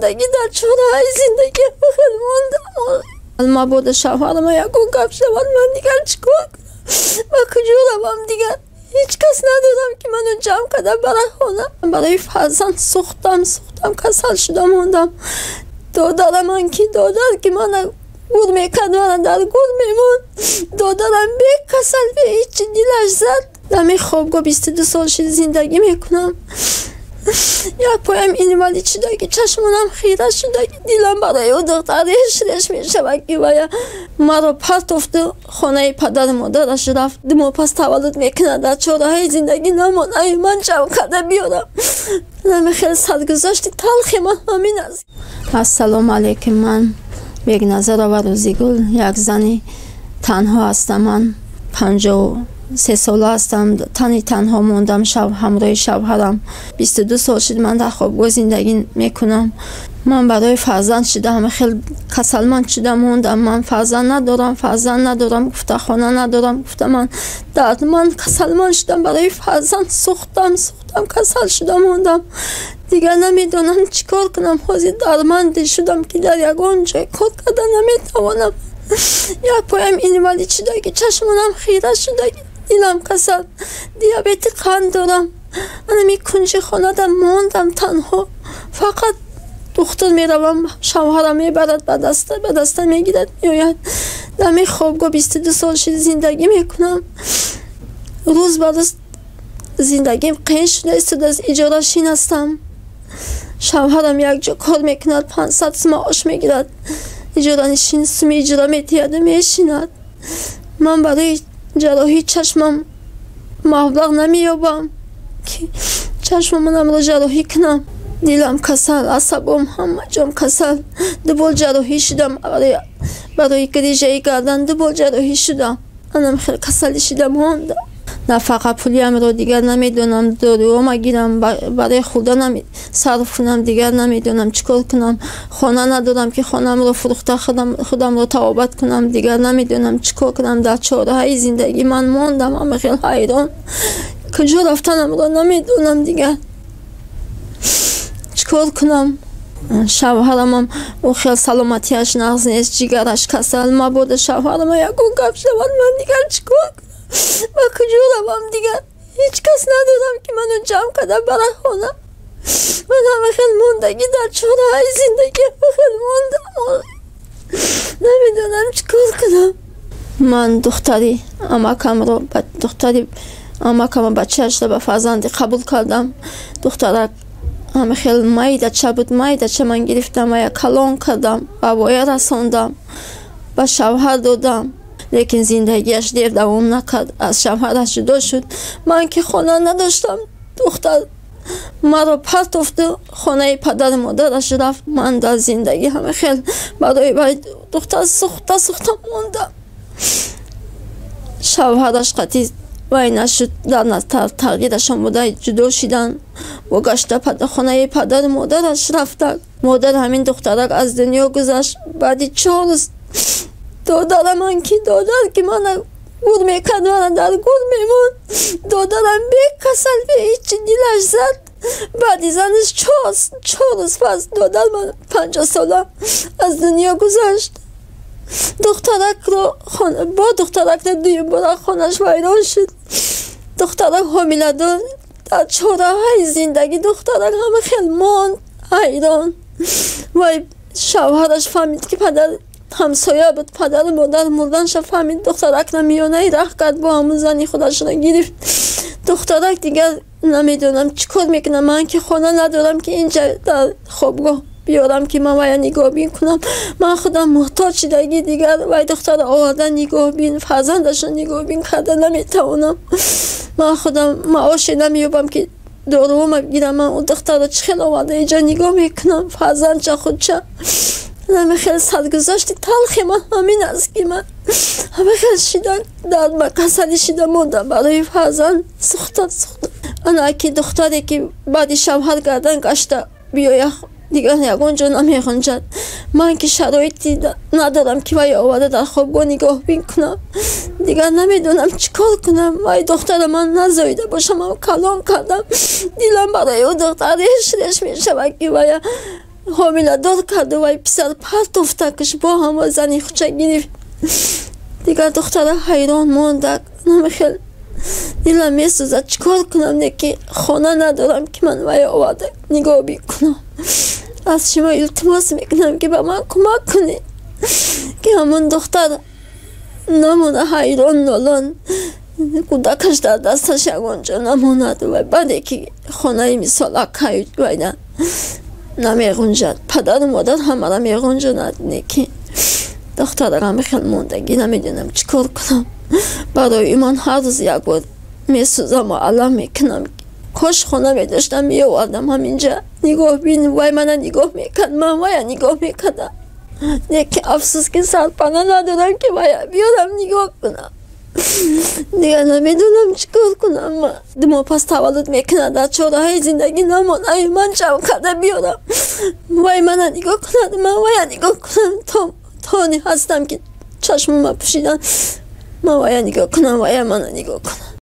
Мондагӣ дар чораҳои зиндагӣ хеле мондам. Мабодо шавҳарам ягон гап шавад, ман дигар чӣ кор кунам? Ба куҷо равам дигар? Ҳеҷ кас надорам, ки ману ҷамъ карда барад хона. Барои фарзанд сӯхтам, сӯхтам, касал шуда мондам. Додараман ки додар ки мана гур мекард, мана дар гур мемонд. Додарам бекасал, беҳичи дилаш зад. Дар ҳамин хобгоҳ 22 сол шуд зиндагӣ мекунам. Як поям инвалид шудаги, чашмонам хира шудаги, дилам барои ӯ духтар реш реш мешавад, ки вая маро партофту хонаи падару модараш рафт. 2 моҳ пас таваллуд мекунад, дар чораҳои зиндагӣ намонд, ай ман ҷамъ карда биёрам. Ҳамин хел саргузашти талхи ман ҳамин аст. Ассалому алайкум, ман Бекназарова Рӯзигул, як зани танҳо ҳастам. Ман 53 сола ҳастам, тани танҳо мондам ҳамроҳи шавҳарам. 22 сол шуд ман дар хобгоҳ зиндагӣ мекунам. Ман барои фарзанд шуда ҳама хел касалманд шуда мондам. Ман фарзанд надорам, фарзанд надорам, гуфта хона надорам, гуфта ман дардманд касалманд шудам, барои фарзанд сӯхтам, сӯхтам, касал шуда мондам. Дигар намедонам чӣ кор кунам. Ҳозир дардманде шудам, ки дар ягон ҷой кор карда наметавонам. Як поям инвалид шудаги, чашмонам хира шудаги, дилам касал, диабети қанд дорам. Анами кунҷи хонада мондам танҳо. Фақат духтур меравам, шавҳарам мебарад, ба даста ба даста мегирад, меояд. Дар ҳамин хобгоҳ 22 сол шуд зиндагӣ мекунам. Рӯз ба рӯз зиндагим қиин шуда истодааст. Иҷорашин ҳастам. Шавҳарам якҷо кор мекунад, 500 сум маош мегирад. Иҷоранишин суми иҷора медиҳаду мешинад. Ман барои ҷарроҳии чашмам маблағ намеёбам, ки чашмамонамро ҷарроҳӣ кунам. Дилам касал, асабом ҳама ҷом касал. 2 бор ҷарроҳӣ шудам, барои грижаи гардан 2 бор ҷарроҳӣ шудам. Анам хел касалӣ шуда мондам. Нафақа пулиамро дигар намедонам, доруома гирам, барои хӯрданам сарф кунам, дигар намедонам чӣ кор кунам. Хона надорам, ки хонаамро фурӯхта худамро табобат кунам, дигар намедонам чӣ кор кунам. Дар чораҳои зиндагӣ ман мондам, ҳама хел ҳайрон. Куҷо рафтанамро намедонам, дигар чӣ кор кунам. Шавҳарамам ӯ хел саломатиаш нағз нест, ҷигараш касал. Мабодо шавҳарама ягон гап шавад, ман дигар чӣ кор кунам? Ба куҷо равам дигар? Ҳеҷ кас надорам, ки ману ҷамъ карда барад хона. Ман ҳама хел мондагӣ дар чораҳои зиндагӣ хел мондам. Намедонам чӣ кор кунам. Ман духтари амакамро, духтари амакама бачаашро ба фарзандӣ қабул кардам. Духтарак ҳама хел майдача буд, майдача ман гирифтам ва як калон кардам, ба воя расондам, ба шавҳар додам. Лекин зиндагиаш дер давом накард, аз шавҳараш ҷудо шуд. Ман ки хона надоштам, духтар маро партофту хонаи падару модараш рафт. Ман дар зиндагӣ ҳама хел барои духтар сӯхта сӯхта мондам. Шавҳараш қатъи вай нашуд, дар тағйирашон буда ҷудо шиданд. Бо гашта хонаи падару модараш рафта. Модар ҳамин духтарак аз дунё гузашт. Баъди 4 рӯз додараман ки додар ки мана гур мекард, мана дар гур мемонд. Додарам бекасал, беҳичи дилаш зад. Баъди занаш 4 рӯз пас додар ман 50 сола аз дунё гузашт. Духтаракро бо духтаракро дуюмбора хонаш вайрон шуд. Духтарак ҳомиладор, дар чораҳои зиндагӣ духтарак ҳама хел монд ҳайрон. Вай шавҳараш фаҳмид, ки падар ҳамсоя буд, падару модар мурданша фаҳмид. Духтаракро миёнаи раҳ кард, бо ҳамун зани худашро гирифт. Духтарак дигар намедонам чӣ кор мекунам. Ман ки хона надорам, ки инҷа дар хобгоҳ биёрам, ки ман вая нигоҳбин кунам. Ман худам муҳтоҷ шудагӣ, дигар вай духтара оварда нигоҳбин, фарзандашро нигоҳбин карда наметавонам. Ман худам маоше намеёбам, ки доруома гирам. Ман ӯ духтарро чӣ хел оварда инҷа нигоҳ мекунам, фарзандча худча. Ҳама хел саргузашти талхи ман ҳамин аст, ки ман ҳама хел шида дар касалӣ шида мондам, барои фарзанд сӯхта сӯхта. Ана ки духтаре ки баъди шавҳар гардан гашта биёя, дигар ягон ҷо намеғунҷад. Ман ки шароити надорам, ки вай оварда дар хобгоҳ нигоҳбин кунам. Дигар намедонам чӣ кор кунам. Вай духтара ман назоида бошам, ман калон кардам. Дилам барои ӯ духтар реш реш мешавад, ки вая Ҳомиладор карду вай писар партофтакш, бо ҳама зани хуча гирифт. Дигар духтара ҳайрон мондак. Намехел дилам месӯзад, чӣ кор кунам, не ки хона надорам, ки ман вай оварда нигоҳ бикунам. Аз шумо илтимос мекунам, ки ба ман кӯмак кунед, ки ҳамон духтар намона ҳайрон, нолон, кӯдакаш дар дасташ ягонҷо намонад. Вай баъде ки хонаи мисол акаю вайна намеғунҷад, падару модар ҳамара меғунҷонад, не ки духтарам хел мондагӣ, намедонам чӣ кор кунам. Барои ман ҳар рӯз як бор месӯзаму алам мекунам. Кош хона медоштам, меовардам ҳаминҷа нигоҳ бин. Вай мана нигоҳ мекард, ман вая нигоҳ мекардам. Не ки афсӯс, ки сарпана надорам, ки вая биёрам, нигоҳ кунам. Дигар намедонам чӣ кор кунам. 2 моҳ пас таваллуд мекунад, дар чораҳои зиндагӣ намонаю ман ҷамъ карда биёрам, вай мана нигоҳ кунад, ман вая нигоҳ кунам. То тони ҳастам, ки чашмома пӯшидан, ман вая нигоҳ кунам, вая мана нигоҳ кунам.